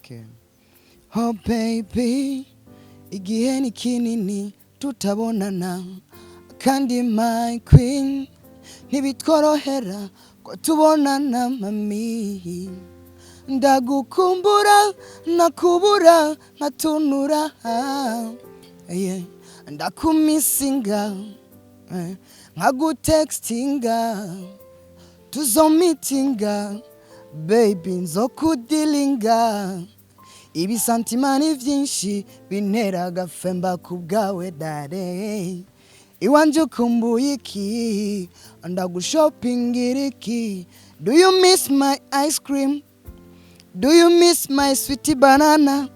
Okay. Oh baby, igihe ni kinini tutabonana, kandi my queen, ntibitworohera ko tubonana. Mami, ndagukumbura, nakubura nkatunura, yeah. Ndakumisinga, nkagutextinga, tuzomitinga baby, nzokudilinga. Ibisantima ni byinshi bintera agafemba ku bwawe dare. Iwanje ukumbuye iki? Ndagushopingira iki? Do you miss my ice cream? Do you miss my sweet banana?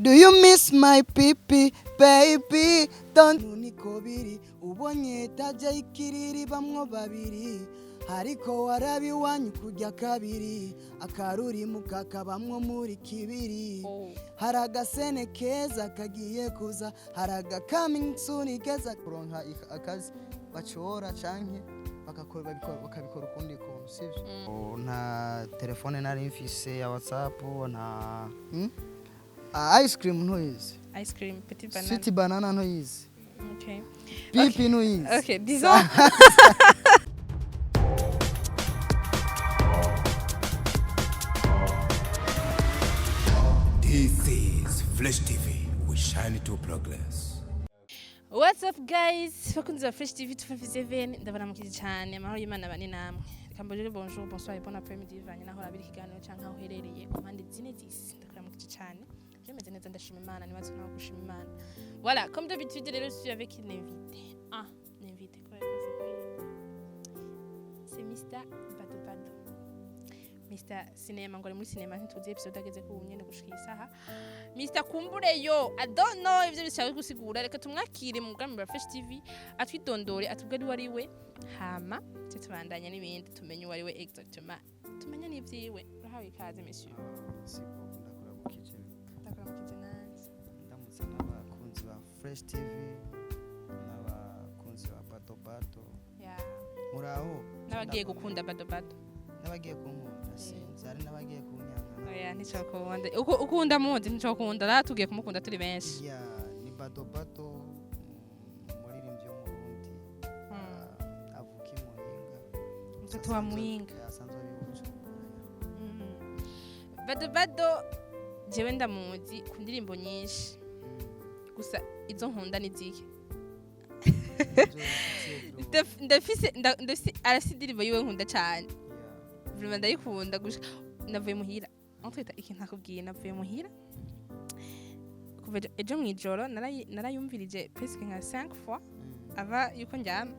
Do you miss my pipi, baby? Don't. Niko biri, ubonye tajya ikiriri bamwo babiri, ariko warabi iwanyu kujya kabiri, akarurimu kakabamwo muri kibiri. Hari agasene keza kagiye kuza, hari aga coming soon keza. Kuronka akazi bacora canke bagakora, bakabikora ukundi kuntu, sivyo? Nta telefone nari mfise ya WhatsApp, nta Ah, ice cream ntuyizi? Ice cream, petit banane. Sweet banana ntuyizi? Okay. Pipi ntuyizi? Okay, disons. This is Flash TV. We shine to progress. What's up guys? Bakunzi ba Fresh TV 257, ndabaramukije cyane. Amahoro y'Imana bane namwe. Reka mbagire bonjour, bonsoir et bon après-midi bivanye naho urabira ikiganiro canke aho uherereye ku mpande zine z'isi. Ndakuramukije cyane. Je meze neza, ndashima Imana, nibaze nawe gushima Imana. Voilà, comme d'habitude rero, je suis avec une invitée. Ah, une invitée quoi, quoi, c'est quoi? C'est Mr. Bado Bado. Mr. Cinema, ngo ari muri cinema, ntituzi episode ageze ku nyene gushika isaha. Mr. Kumbureyo, I don't know ivyo bishaka gusigura. Reka tumwakire mu bwami bwa Fresh TV, atwidondore, atubwire uwo ari we, hama tse tubandanya n'ibindi, tumenye uwo ari we exactement, tumenye n'ivyiwe. Urahawe ikaze, monsieur. Ndakuramukije. Ndakuramukije nanje. Ndamutse n'abakunzi ba Fresh TV n'abakunzi ba Bato Bato. Muraho? N'abagiye gukunda Bado Bado. N'abagiye kunkunda, sinzi, hari n'abagiye kunyanga. Oya, nticokunda. Uko ukunda muzi, nticokunda rero, tugiye kumukunda turi benshi. Ya, ni Bado Bado, umuririmbyi wo mu Burundi. Ah, avuka i Muyinga. Mtoto wa Muyinga. Asanzwe ari i Bujumbura. Bado Bado jewe ndamuzi ku ndirimbo nyinshi, gusa izo nkunda ni zike. Ndafise arafise indirimbo yiwe nkunda cyane. Vraiment ndayikunda gushika navuye muhira. Entwita ikintu nakubwiye, navuye muhira kuva ejo mw'ijoro, narayumvirije presque nka 5 fois ava yuko ndyama.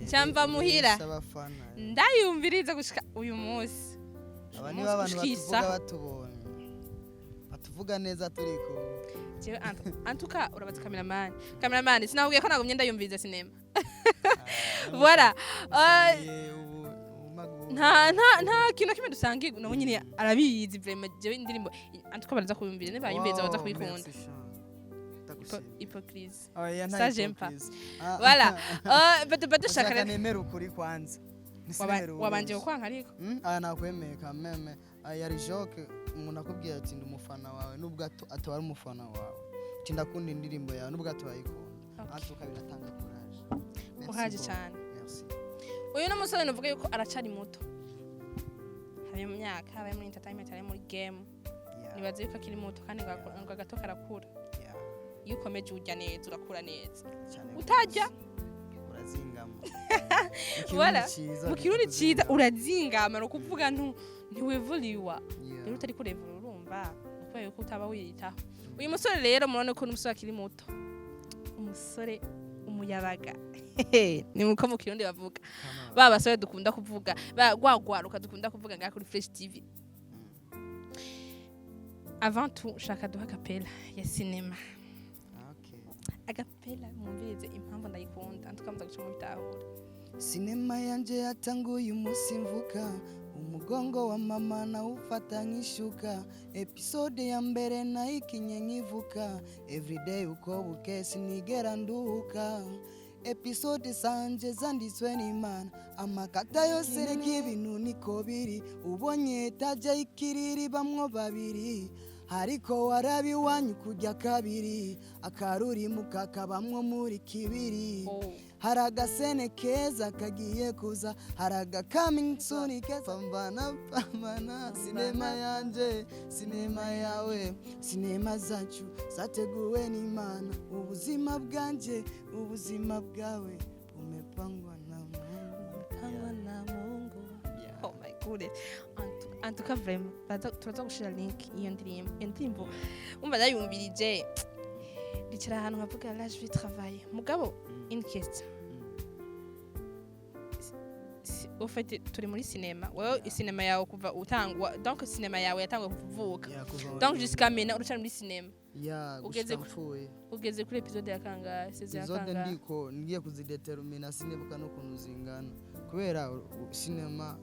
Ncamva muhira. Abafana. Ndayumviriza gushika uyu munsi. Aba Uyu nibo munsi abantu gushika batuvuga, isaha. batubonye batuvuga neza turi kumwe. Jewe antuka urabaza cameraman. Cameraman, sinakubwiye ko nagumye ndayumviriza sinema. Voilà. Nta kintu na kimwe dusangiye nawe nyine, arabizi. Vraiment jewe indirimbo antuka baraza kuyumviriza, niba bayumviriza baza kuyikunda. Hypocrisie. Ça, j'aime pas. Voilà. Bado Bado, shaka shaka rero. Nemera ukuri kwanza. Ntisinемera Wabanje ububeshi. kukwanka ariko. Aya nakwemeye kameme. Aya yari joke. Umuntu akubwiye ati ndi umufana wawe, nubwo ataba ari umufana wawe, ati ndakunda indirimbo yawe, nubwo atobayikunda. Antuka biratanga courage. Merci Courage beaucoup. cyane. Merci. Uyu ni umusore nuvuga yuko aracari muto, habe mu myaka, habe muri entertainment, habe muri game. Nibaze yuko akiri muto kandi ngo agato karakura. Iyo ukomeje urya neza urakura neza. Cyane. Utarya? Rwose. Urazingama. Voilà. Ciza. Mu Kirundi ciza urazingama, ni ukuvuga ntiwevuriwa. Rero utari kurevura, urumva kubera yuko utaba wiyitaho. Uyu musore rero murabona ko ni umusore akiri muto, umusore umuyabaga, ni uko mu Kirundi bavuga ba basore dukunda kuvuga, ba gwagwaruka dukunda kuvuga ngaha kuri Fresh TV. Avant tout, shaka duha acapella ya Cinema. Acapella, mwumvirize impamvu ndayikunda, antuka muza guca mubitahura. Sinema yanje yatanguye umunsi mvuka, umugongo wa mama nawufata nk'ishuka. Episode ya mbere nayikinye nkivuka, everyday uko buke sinigera nduhuka. Episode zanje zanditswe n'Imana, amakata yose reka. Ibintu niko biri, ubonye tajya ikiriri bamwo babiri. Ariko warabi iwanyu kurya kabiri, akarurimu kakabamwo muri kibiri. Oh. Hari agasene keza kagiye kuza, hari aga coming soon keza. Pambana, pambana, sinema yanje, sinema yawe, sinema zacu zateguwe n'Imana. Ubuzima bwanje, ubuzima bwawe bumepangwa na Mungu. Pangwa na Mungu. Yeah. Oh my goodness. En tout cas, vraiment, turaza gushira link iyo ndirimbo. Iyo ndirimbo umva ndayumvirije, ndicara ahantu nkavuga: "Là, je vais travailler." Mugabo une question. Au fait, turi muri cinéma. Wewe cinéma yawe kuva utangwa, donc cinéma yawe yatangwa kuvuka. Yeah, kuva Donc jusqu'à maintenant uracari muri cinéma. Yeah, Ugeze gushika mpfuye. Ugeze kuri épisode ya kangahe? Saison ya Episode kangahe? ndiko ngiye kuzidetermina, sinibuka n'ukuntu zingana, kubera sinema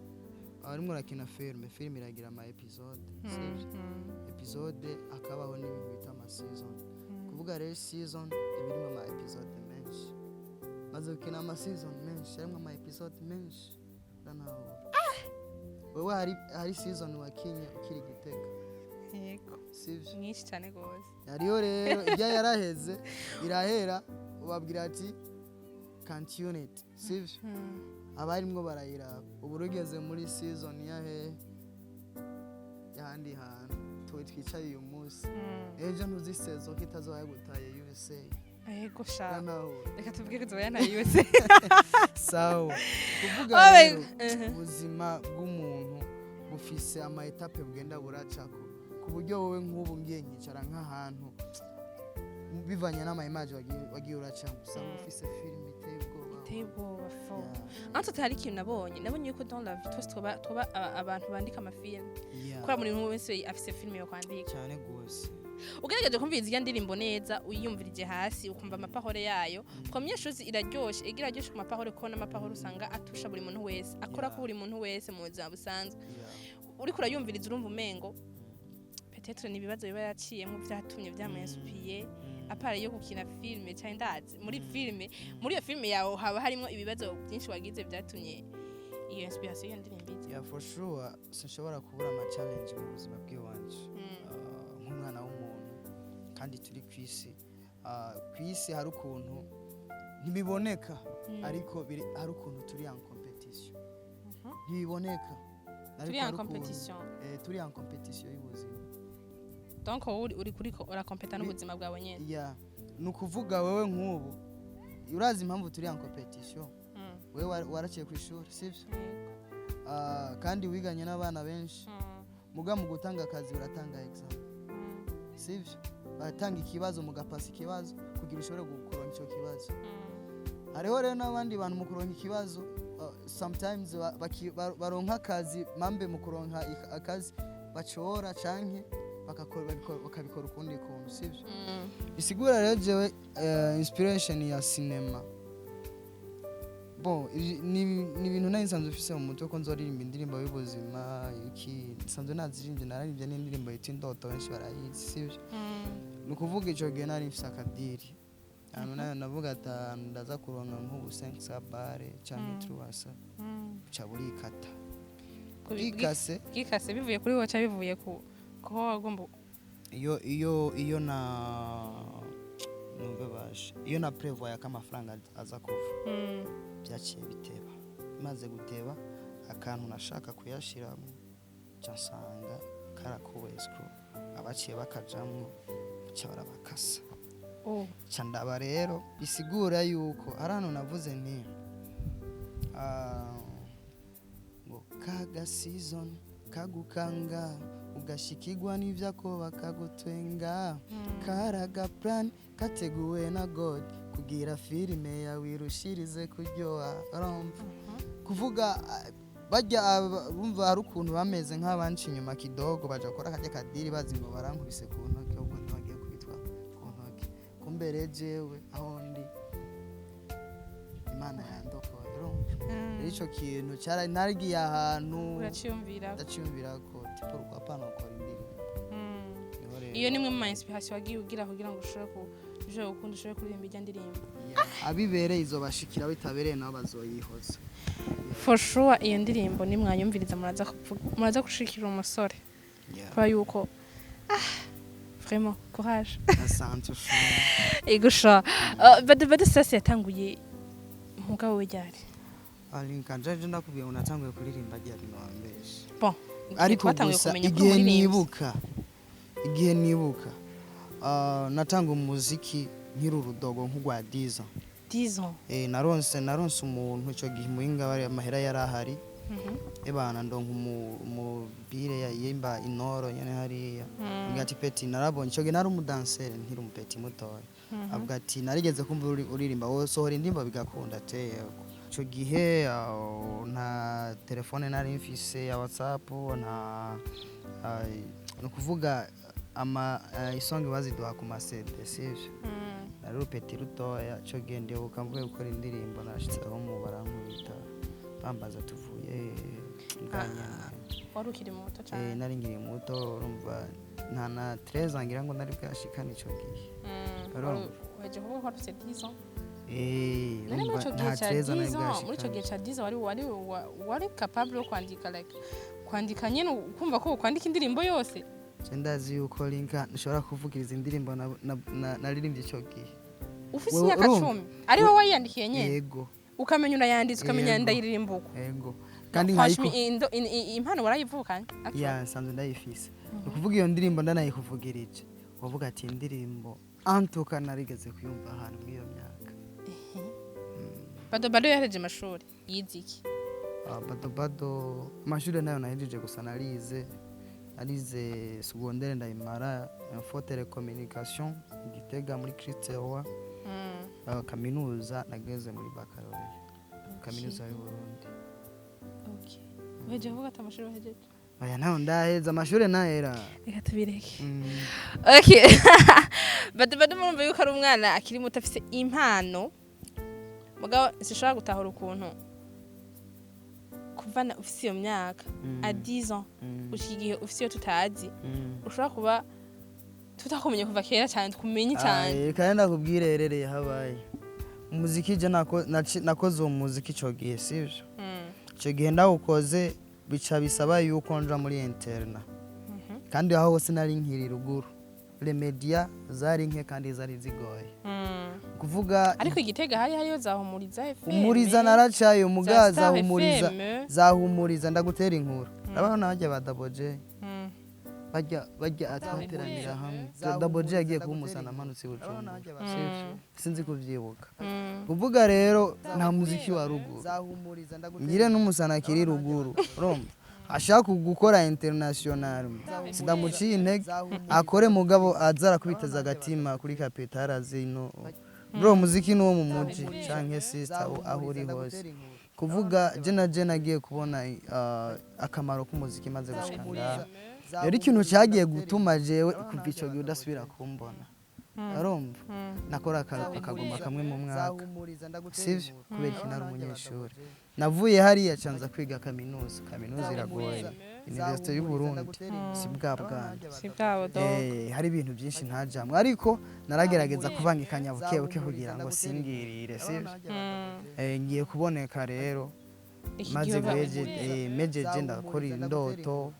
abarimo urakina filime, filime iragira ama épisode, sivyo? Épisode akabaho n'ibintu bita ama season. Kuvuga rero season iba irimo ama épisode menshi. Maze gukina ama season menshi harimo ama épisode menshi. Uranahura wewe hari season wakinye ukiri Gitega? Yego. Sivyo? Nyinshi cyane gose. Hariho rero ibya yaraheze, irahera, ubabwira ati "Continue it", sivyo? Abarimwo barayiraba. Ubu rugeze muri season ya hehe, y'ahandi hantu tuwe twicaye uyu munsi. Ejo ntuzi saison ko itazoba yagutaye USA. Yego sha. Uranahura? Reka tuvuge ko zoba yantaye USA. Sawa, kuvuga Oh my rero ubuzima bw'umuntu bufise ama étapes bugenda buracako, ku buryo wowe nk'ubu ngiye nkicara nk'ahantu, bivanye n'ama image wagiye uracamo, usanga ufise filime iteye ubwoba. Iteye ubwoba fo. Yeah. En tout, hari ikintu nabonye yuko dans la vie twese twoba abantu bandika amafilme. Kubera buri muntu wese afise filime yo kwandika. Cyane gose. Ugerageje kumviriza iyo ndirimbo neza, uyiyumvirije hasi, ukumva ama paroles yayo, première chose iraryoshe, igira iraryoshe ku ma paroles, kuko n'ama paroles usanga atusha buri muntu wese, akora ko buri muntu wese mu buzima busanzwe. Uriko urayumviriza, urumva umengo peut-être ni ibibazo biba yaciyemo vyatumye vyamwinspiye, à part yo gukina filme cyangwa ndazi muri filme, muri iyo filme yawe haba harimo ibibazo byinshi wagize byatumye iyo inspiration y'iyo ndirimbo iza. Yeah, for sure, sinshobora kubura ama challenge mu buzima bw'iwanje. Nk'umwana w'umuntu kandi turi ku isi. Ku isi hari ukuntu ntibiboneka, ariko hari ukuntu turi en compétition. Ntibiboneka, ariko Turi en hari ukuntu- compétition. Turi en compétition y'ubuzima. Donc wowe uri kuriko urakompeta n'ubuzima bwawe nyene. Yeah, ni ukuvuga wewe nk'ubu urazi impamvu turi en compétition. Wewe waraciye ku ishuri, sivyo? Yego. Kandi wiganye n'abana benshi. Muga mu gutanga akazi baratanga exam, sivyo? Baratanga ikibazo, mugapasa ikibazo kugira ushobore kuronka ico kibazo. Hariho rero n'abandi bantu mu kuronka ikibazo, sometimes baronka akazi mambe mu kuronka akazi bacora canke bakabikora ukundi kuntu, sivyo? Bisigura rero jewe inspiration ya cinema, bon, ni ibintu nari nsanzwe mfise mu mutwe ko nzoririmba indirimbo y'ubuzima. Iki nsanzwe nazirimbye, nararimbye n'indirimbo yitwa "Indoto", benshi barayizi, sivyo? Ni ukuvuga ico gihe nari mfise akadiri ahantu, nayo navuga ati ahantu ndaza kuronka nk'ubu 5 bare canke 3 buca burikata. Bwikase. Bwikase bivuye kuri wowe cyangwa bivuye ku kuba wagomba? Iyo na numve bashe, iyo na prévoya ko amafaranga aza kuva, byaciye biteba. Maze guteba, akantu nashaka kuyashiramo nca nsanga karakuwe escrow, abaciye bakajamwo baca barabakasa. Oh. Nca ndaba rero, bisigura yuko hari ahantu navuze nti ngo kaga season kagukanga, ugashikirwa n'ivyako bakagutwenga, karaga plan kateguwe na God kugira filime yawe irushirize kuryoha. Urumva, kuvuga barya bumva hari ukuntu bameze nk'abanca inyuma kidogo, baja gukora akarya kadiri bazi ngo barankubise ku ntoki, ahubwo ntibagiye kubitwa ku ntoki. Kumbe rero jewe aho ndi Imana yandokoye. Urumva rero ico kintu naragiye ahantu Uraciyumvira. Ndaciyumvira ko tipo rwapana gukora indirimbo. Niho rero Iyo ni imwe mu ma inspiration wagiye ugira kugira ngo ushobore ku ushobore gukunda, ushobore kuririmba ijya ndirimbo. Abibereye izobashikira, bitabereye nabo bazoyihoza. For sure, iyo ndirimbo nimwanyumviriza muraza gushikira umusore, kubera yuko Vraiment courage. Asante sha. Ego sha. Bado Bado sasa yatanguye umwuga we ryari? Alinka, nje ndakubwiye ngo natanguye kuririmba ryari, nowambeshe. Bon, Ariko twatanguye gusa kumenya ko uri igihe umuririmbyi. Igihe nibuka natanga umuziki nkiri urudogo nk'urwa 10 ans. 10 ans. Naronse umuntu icyo gihe muhinga bari amahera yari ahari. Ebana, ndonka umubire yimba inoro nyene hariya. Avuga ati: "Petit, narabonye." Icyo gihe nari umudanseri nkiri umupeti mutoya. Avuga ati: "Narigeze kumva uririmba, wowe sohora indirimbo bigakunda." Ate yego. Icyo gihe nta telefone nari mfise ya WhatsApp, nta ni ukuvuga ama isonga baziduha ku ma CD, sivyo? Nari urupeti rutoya ico gihe. Ndibuka mvuye gukora indirimbo, nashitseho mu barankubita, bambaza tuvuye hehe bwa nyene. Wari ukiri muto cyane. Nari nkiri muto, urumva nta na 13 ngira ngo nari bwashikane ico gihe. Urumva? Waje kuvuga ko wari ufite 10 ans. None muri Urumva ico gihe nta ca 13 nari 10 ans, muri ico bwashikane. gihe ca 10 ans wari capable yo kwandika, like kwandika nyene ukumva ko kwandika indirimbo yose? Je ndazi yuko Linka nshobora kuvugiriza indirimbo naririmbye ico gihe. Ufise Wewe imyaka urumva? 10, ari wowe wayiyandikiye nyene? Yego. Ukamenya urayanditse, ukamenya Yego. ndayiririmba uko? Yego, kandi Franchement, nkayiko impano warayivukanye actually. Ya, nsanzwe ndayifise. Ni ukuvuga iyo ndirimbo ndanayikuvugirije uvuga ati indirimbo antuka narigeze kuyumva ahantu muri iyo myaka. Bado Bado yahereje amashuri, yize iki? Ah, Bado Bado amashuri nayo nahejeje, gusa narize secondaire ndayimara, info telecommunication i Gitega muri Christ Roi. Kaminuza nageze muri baccalauréat, kaminuza y'u Burundi. Okay. Uhejeje kuvuga ati amashuri wahejeje? Oya, ntaho ndaheza amashuri nahera. Reka tubireke. Okay, Bado Bado murumva yuko ari umwana akiri muto afise impano, mugabo sinshobora gutahura ukuntu kuvana ufise iyo myaka a 10 ans gushika igihe ufise iyo tutazi, ushobora kuba tutakumenye kuva kera cyane, tukumenye cyane. Aye, kandi ndakubwira herereye habaye umuziki je nakoze uwo muziki ico gihe, sivyo? Ico gihe ndawukoze bica bisaba yuko nja muri internat, kandi aho hose nari nkiri ruguru, les médias zari nke kandi zari zigoye kuvuga. Ariko igitega hari hariyo za Humuriza FM. Humuriza naracaye umuga. Za Star Zahumuriza. FM. Zahumuriza, ndagutera inkuru, urabona bajya ba Daboje, bajya twateranira hamwe. Daboje yagiye kumusana amanutse i Bujumbura, sivyo? Sinzi kuvyibuka. Kuvuga rero nta muziki wa ruguru ngire n'umusana akiri ruguru, urumva ashaka gukora international, sindamuciye intege, akore, mugabo aza arakubitaza agatima kuri kapitali azino. Bro, muziki ni uwo mu muji canke sister aho uri hose. Kuvuga je na je nagiye kubona akamaro k'umuziki maze gushika ngaha. Rero ikintu cyagiye gutuma jewe kuva ico gihe udasubira kumbona, urumva nakora akagoma kamwe mu mwaka, sivyo? Kubera iki? Nari umunyeshuri, navuye hariya canza kwiga kaminuza. Kaminuza iragoye, Université y'u Burundi si bwa bwana. Si bwabo do. Hari ibintu byinshi ntajamwe, ariko naragerageza kubangikanya buke buke kugira ngo singirire, sivyo? Ngiye kuboneka rero Iki maze gihe guheje mejeje, ndakora indoto,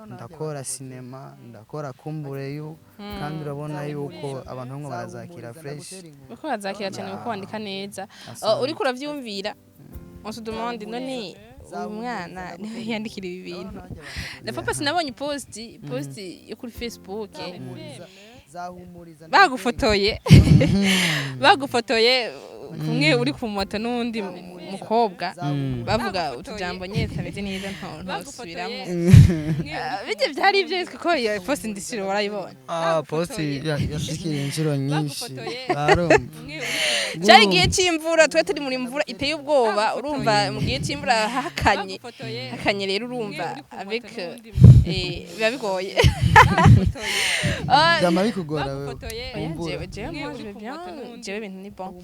ndakora sinema, ndakora kumbureyo, kandi urabona yuko abantu bamwe barazakira fresh. Uko bazakira cyane kuko wandika neza. Asante. Uriko uravyumvira, on se demande: none uyu mwana niwe yandikira ibi bintu? Na papa sinabonye post yo kuri Facebook bagufotoye kumwe uri ku moto n'undi mukobwa, bavuga utujambo nyine tutameze neza, ntosubiramo. Bijye byari ibyo kuko iyo post ndisiro warayibonye. Ah, post yashikiriye inshuro nyinshi, barumva. Cyari igihe cy'imvura, twe turi muri mvura iteye ubwoba. Urumva mu gihe cy'imvura hakanye hakanye, rero urumva avec biba bigoye. Byama bikugora wewe. Oya, Imvura. jewe moi je vais bien, jewe ibintu ni bon.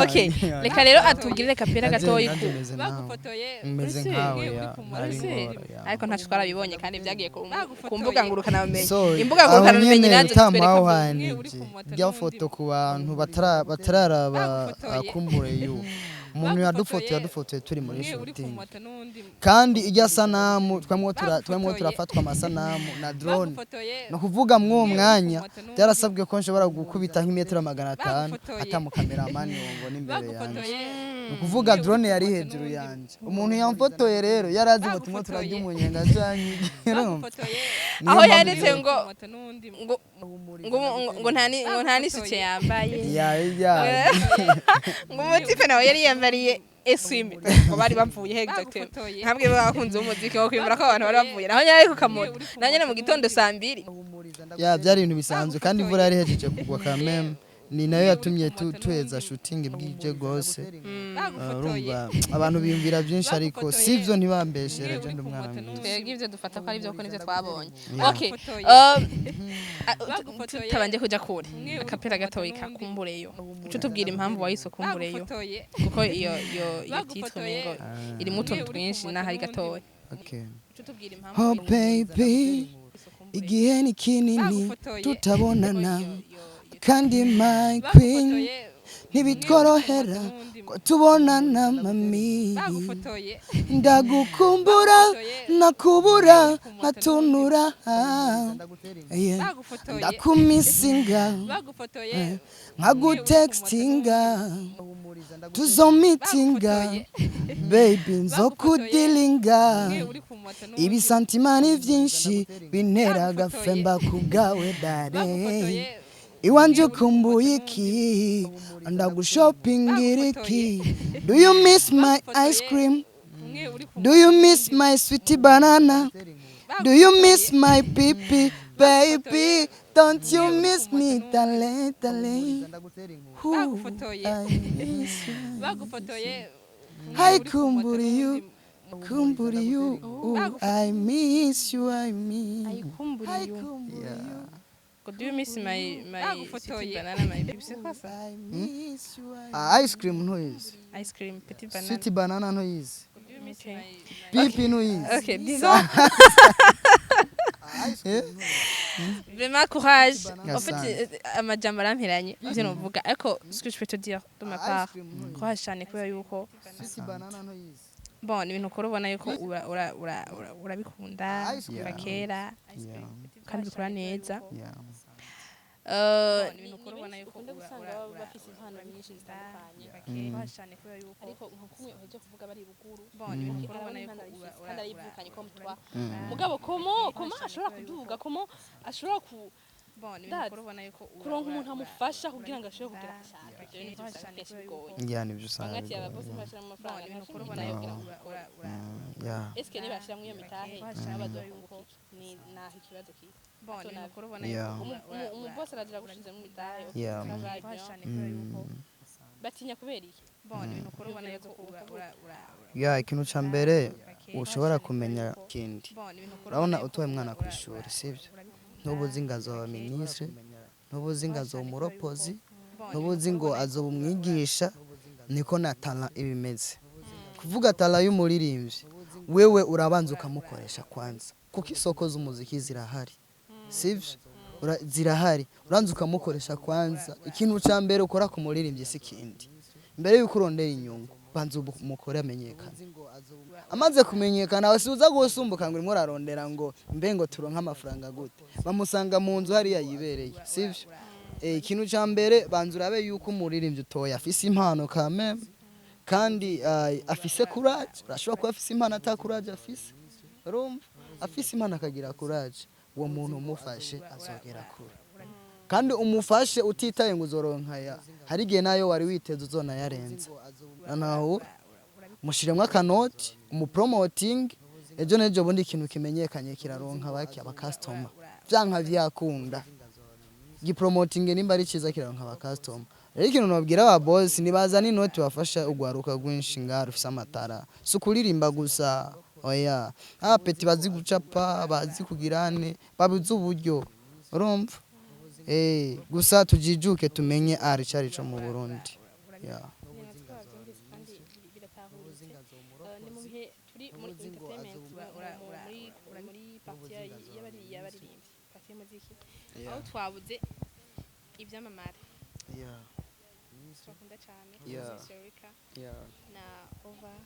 Okay, reka rero atugirire kapera gatoyi Nanje ku meze nawe, meze Ese, nkawe ya Ese, ntabingora ya. Ariko ntacyo twarabibonye kandi byagiye ku mbuga ngurukanabumenyi. So Imbuga aho ngurukanabumenyi nyene nazo zitwereka ko utamawuhanije rya foto ku bantu batararaba akumbure yu Umuntu yadufotoye, Bagufotoye, yadufotoye turi muri umwe uri ku shooting. moto n'undi. Kandi ijya sanamu twamwo Bagufotoye. turafatwa amasanamu na drone. Bagufotoye. No kuvuga mw'uwo Umwe uri ku mwanya moto n'undi. byarasabwe ko nshobora gukubita nk'imetero 500 Bagufotoye. ata mu kameramani ngo n'imbere yanjye. Bagufotoye. Ni ukuvuga drone yari hejuru yanjye. Umuntu yamfotoye rero yarazi ngo tumwe turarya umunyenga canke urumva. Bagufotoye. Niyo Aho mpamvu yanditse rero- ngo Moto n'undi. ngo nta n'isutye yambaye. Ya. Ngo umutipe nawe yari yambariye eswime, ngo bari bavuye he exactement? Bagufotoye. Ntabwo bakunze umuziki wo kwibura ko abantu bari bavuye naho nyine, ariko kamoto naho nyine mu gitondo saa 2. Ya, byari ibintu bisanzwe kandi imvura yari ihejeje kugwa kameme, ni nayo yatumye tuheza shooting bwije gose. Bagufotoye. Urumva abantu biyumvira byinshi, ariko Bagufotoye. sivyo, ntibambeshere, je Umwe ndi uri ku umwana moto mwiza. n'undi. Twebwe ibyo dufata ko ari byo, ko nibyo twabonye. Yeah. Okay. Bagufotoye. Bagufotoye. Tutabanje kuja kure, Umwe uri ku a cappella moto gatoyi n'undi. kakumbureyo, uco tubwira impamvu wayise Ukumbureyo? Bagufotoye. Kuko iyo titre Bagufotoye. umengo irimo utuntu Umwe uri ku twinshi moto n'aho ari n'undi. gatoya. Okay. Uco tubwira impamvu Oh baby, igihe ni kinini Bagufotoye. tutabonana, kandi my queen, Bagufotoye. ntibitworohera ko tubonana mami. Bagufotoye. Ndagukumbura, nakubura nkatunura. Yeah. Bagufotoye. Ndakumisinga, Bagufotoye. nkagutextinga, tuzomitinga baby, nzokudilinga. Umwe uri ku moto n'undi. Ibisantima ni byinshi bintera agafemba ku bwawe dare. Bagufotoye. Iwanje ukumbuye iki? Ndagushopingira iki? Do you miss my ice cream? Umwe uri ku Do you miss my sweet banana? Do you miss my pipi, baby? Don't you miss me, darling, darling? Ooh, Bagufotoye. I miss you. Bagufotoye. I kumburi you, kumburi you. Ooh, I miss you, I miss. Ayikumburiye. Yeah. Do you miss my Bagufotoye. sweet banana, my baby? C'est quoi ça? I miss you. Ah, ice cream ntuyizi? Ice cream, petit banana. Sweet banana ntuyizi? Okay. Pipi ntuyizi? Ok, disons Eh? vraiment courage. En fait, Asante. Amajambo aramperanye ivyo novuga, ariko ce que je peux te dire de ma part, courage cyane, kubera yuko Sweet banana ntuyizi? bon, ni ibintu ukora ubona yuko urabikunda kuva kera kandi bikora neza. Ni ibintu ukora ubona yuko ukunda gusanga baba bafise impano nyinshi zitandukanye, ariko nka kumwe uheje kuvuga bari ruguru, Bon, ni ibintu ukora ubona arabona yuko impano arayifise kandi arayivukanye comme toi. Mugabo comment ashobora kuduga, comment ashobora ku Bon, ni ibintu Ndazi. ukora ubona yuko kuronka umuntu amufasha kugira ngo ashobore kugera aho ashaka? Ivyo bintu usanga kenshi bigoye. Yeah, nibyo usanga Bamwe ati bigoye. ababosi ntibashiramo amafaranga, Bon, ni ibintu ukora ntibashiramo ubona imitahe yuko kugira ngo bakore. Eske nibashiramo iyo mitahe nabo bazokunguka iki? Ni naho ikibazo kiri. Bon, ni ibintu ukora ubona yuko Umubosi aragira gushizemo imitahe, Yeah. travail bien. Batinya kubera iki? Bon, ni ibintu ukora ubona yuko Yeah, ikintu ca mbere ushobora kumenya kindi, Bon, ni ibintu ukora urabona utoye umwana ku ishuri, sibyo? Ntubuzi ngo azoba minisitiri, ntubuzi ngo azoba umuropozi, ntubuzi ngo azoba umwigisha. Niko na talent iba imeze. Kuvuga talent y'umuririmbyi, wewe urabanza ukamukoresha kwanza, kuko isoko z'umuziki zirahari, sibyo? Zirahari, uranza ukamukoresha kwanza. Ikintu ca mbere ukora ku muririmbyi si kindi, mbere yuko urondera inyungu, banza umukore amenyekane. Amaze kumenyekana, si uza gusumbuka ngo urimo urarondera ngo mbe ngo turonke amafaranga gute, bamusanga mu nzu hariya yibereye, sivyo? Ikintu ca mbere, banza urabe yuko umuririmbyi utoya afise impano kameme kandi afise courage. Urashobora kuba afise impano ata courage afise, urumva? Afise impano akagira courage, uwo muntu umufashe azogera kure. Kandi umufashe utitaye ngo uzoronka ya, hari igihe nayo wari witeze uzonayarenza. Naho mushiremwo akanoti, umupromoting, ejo n'ejo bundi ikintu kimenyekanye kiraronka baki abakastoma, vyanka vyakunda. Gipromoting nimba ari ciza kiraronka abakastoma. Rero ikintu nobwira aba boss, nibazana inoti bafasha ugwaruka rwinshi ngaha rufise amatara. Si ukuririmba gusa, oya, abapeti bazi gucapa, bazi kugirane, babuze uburyo, urumva? Gusa tujijuke, tumenye art icari co mu Burundi, yeah. Twabyumvise kandi biratahuritse. Ni mu bihe turi muri entertainment, muri partie y'abaririmbyi, partie y'umuziki, aho twabuze ibyamamare. Yeah. Bakunda cyane. Miss Erika na Over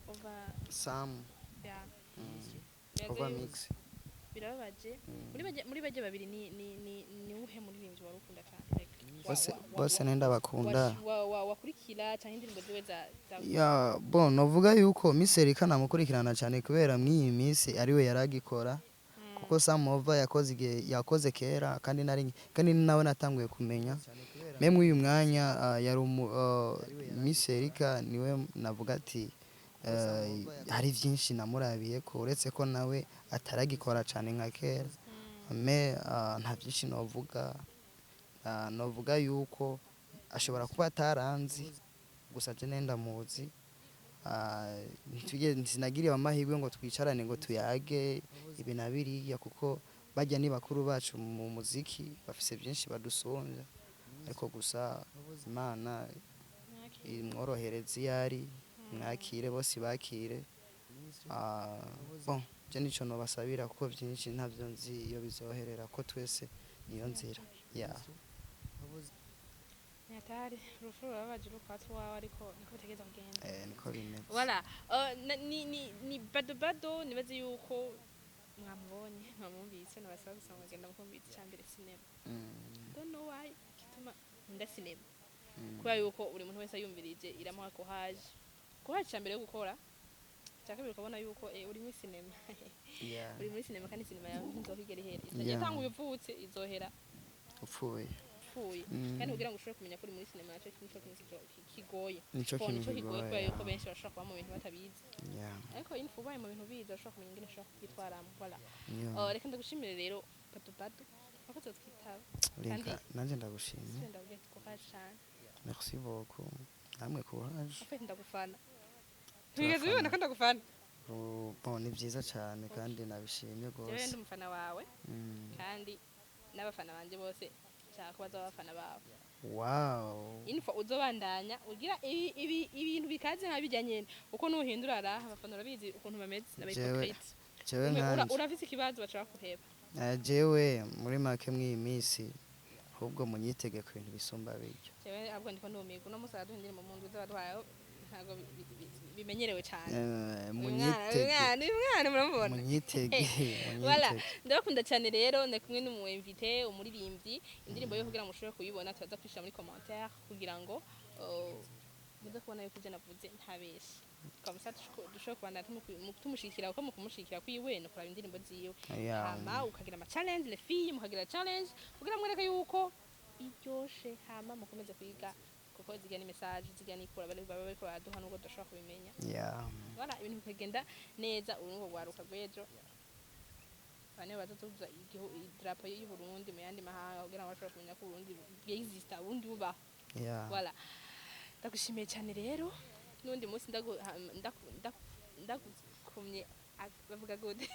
Over. Sam. Yeah. Over Mix. Birababaje. Muri bajye babiri, ni uwuhe muririmbyi wari ukunda cyane? Like, Bose, bose nenda bakunda. Wakurikira cyangwa indirimbo ziwe za Ya, bon, novuga yuko Miss Erika namukurikirana cyane kubera mw'iyi minsi ariwe yaragikora, kuko Sam Over yakoze igihe yakoze kera, kandi nari kandi ni nawe natanguye kumenya. Même uyu mwanya yari Miss Erika niwe navuga ati hari byinshi namurabiye ko, uretse ko nawe ataragikora cyane nka kera. Mais nta byinshi novuga. Novuga yuko ashobora kuba ataranzi, gusa je nenda muzi. Sinagiriwe amahirwe ngo twicarane ngo tuyage ibi na biriya, kuko bajya ni bakuru bacu mu muziki, bafise byinshi badusumbya. Ariko gusa Imana imworohereze iyo ari, mwakire bose, bakire. Bon, je nico nobasabira, kuko byinshi ntabyo nzi iyo bizoherera, ko twese niyo nzira ya. Nyatari urupfu rurababaje urukwatsi wawe, ariko niko bitegeza kugenda. Niko bimeze. Voilà. Ni Bado Bado. Nibaze yuko mwamubonye, mwamwumvise. Nabasaba gusa mukagenda mukumvise. Icambere, cinema. Don't know why kituma nkunda cinema, kubera yuko buri muntu wese ayumvirije iramuha courage. Courage cya mbere yo gukora, cya kabiri ukabona yuko uri muri cinema. Uri muri cinema, kandi cinema yawe ntizohigera ihera. Yatanguye uvutse, izohera upfuye. Upfuye. Kandi kugira ngo ushobore kumenya ko uri muri cinema, nacyo nico kintu kigoye. Nico Ko kintu nico kigoye, kigoye. kubera yuko benshi bashobora kuba mu bintu batabizi. Ariko info ubaye mu bintu bizi, urashobora kumenya ingene ushobora kubyitwaramo. Voilà. Reka ndagushimire rero, Bado Bado, wakoze twitaba. Rinka, Kandi- nanjye ndagushimye. Ndabwiye ati courage cyane. Merci beaucoup, namwe courage. En fait, ndagufana. Wigeze ubibona ko ndagufana? Bon, ni byiza cyane kandi nabishimye Jewe rwose. ndi umufana wawe. Kandi n'abafana banje bose nshaka ko bazoba abafana bawe. Info uzobandanya ugira ibintu bikaze nka bijya nyene, uko nuhindura raha abafana urabizi ukuntu bameze. Jewe- N'aba hypocrite. Jewe nkanje Urafise ikibazo, baca bakuheba. Jewe muri make mw'iyi minsi ahubwo munyitege ku bintu bisumba bijyo. Jewe ahubwo ndiko ndumirwa. Uno munsi araduha indirimbo mu ndwi z'abaduhaye, ntabwo bimenyerewe cyane. Eh, Uyu mwana, uyu munyitege. mwana, uyu mwana muramubona. Munyitege. Voilà. Munyitege. Ndabakunda cyane rero. Ndi kumwe n'umu invité, umuririmbyi. Indirimbo yo kugira ngo mushobore kuyibona, turaza kwishyira muri commentaire kugira ngo muze kubona yuko ibyo navuze ntabeshe. Comme ça dushobore kubandanya tumushigikira, kuko mu kumushigikira kwiwe ni ukuraba indirimbo ziwe. Hama ukagira ama challenge, les filles mukagira challenge kugira mwereke yuko iryoshe, hama mukomeze kwiga, kuko zigira ni message, zigira nikura bari baba bariko baraduha nubwo tudashobora kubimenya. Voilà, ibintu bikagenda neza. Ubu nubwo rwaruka rw'ejo bane bazotuza idarapo y'u Burundi mu yandi mahanga, kugira ngo bashobore kumenya ko Uburundi bwexista, Uburundi bubaho. Voilà, ndagushimiye cyane rero. N'undi munsi ndagukumye, bavuga gute?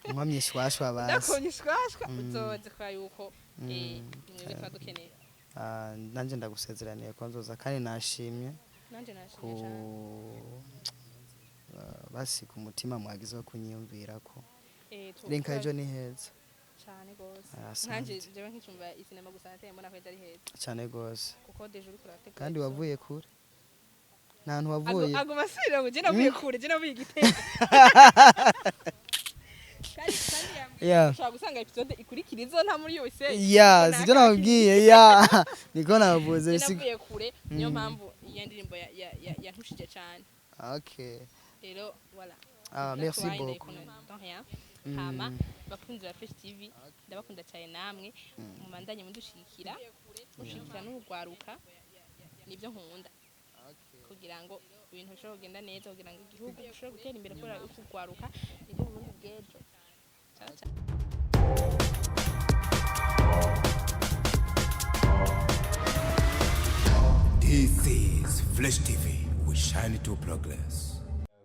Nkomye ishwashwa basi. Ndakumye ishwashwa. Uzoze kubera yuko mwebwe tuba dukeneye. Ah, nanjye ndagusezeraniye ko nzoza, kandi nashimye Nanje ku nashimye cyane. Basi ku mutima mwagize wo kunyiyumvira ko rinka ejo ni heza. Cyane gose. Ah, asante. Nanje jewe nkicumva isinema gusa nateye mbona ko ejo ari heza. Cyane gose. Kuko déjà uriko urategura Kandi ejo. wavuye kure, nta hantu wavuye. Aguma asubira ngo je navuye kure, je navuye Igitega, kandi yambwiye ushobora gusanga episode ikurikira izo nta muri yose. Ya, sibyo nababwiye ya, niko navuze. Je navuye kure, niyo mpamvu iyo ndirimbo yantushije cyane. Rero voilà. Ah, merci beaucoup. De rien. Hama bakunzi ba Fresh TV, ndabakunda cyane. Namwe mubandanye mudushigikira, mushigikira n'urwaruka, nibyo nkunda, kugira ngo ibintu bishobore kugenda neza, kugira ngo igihugu gishobore gutera imbere, kubera yuko urwaruka nibwo Burundi bw'ejo. Ciao ciao. This is Flash TV. We shine to progress.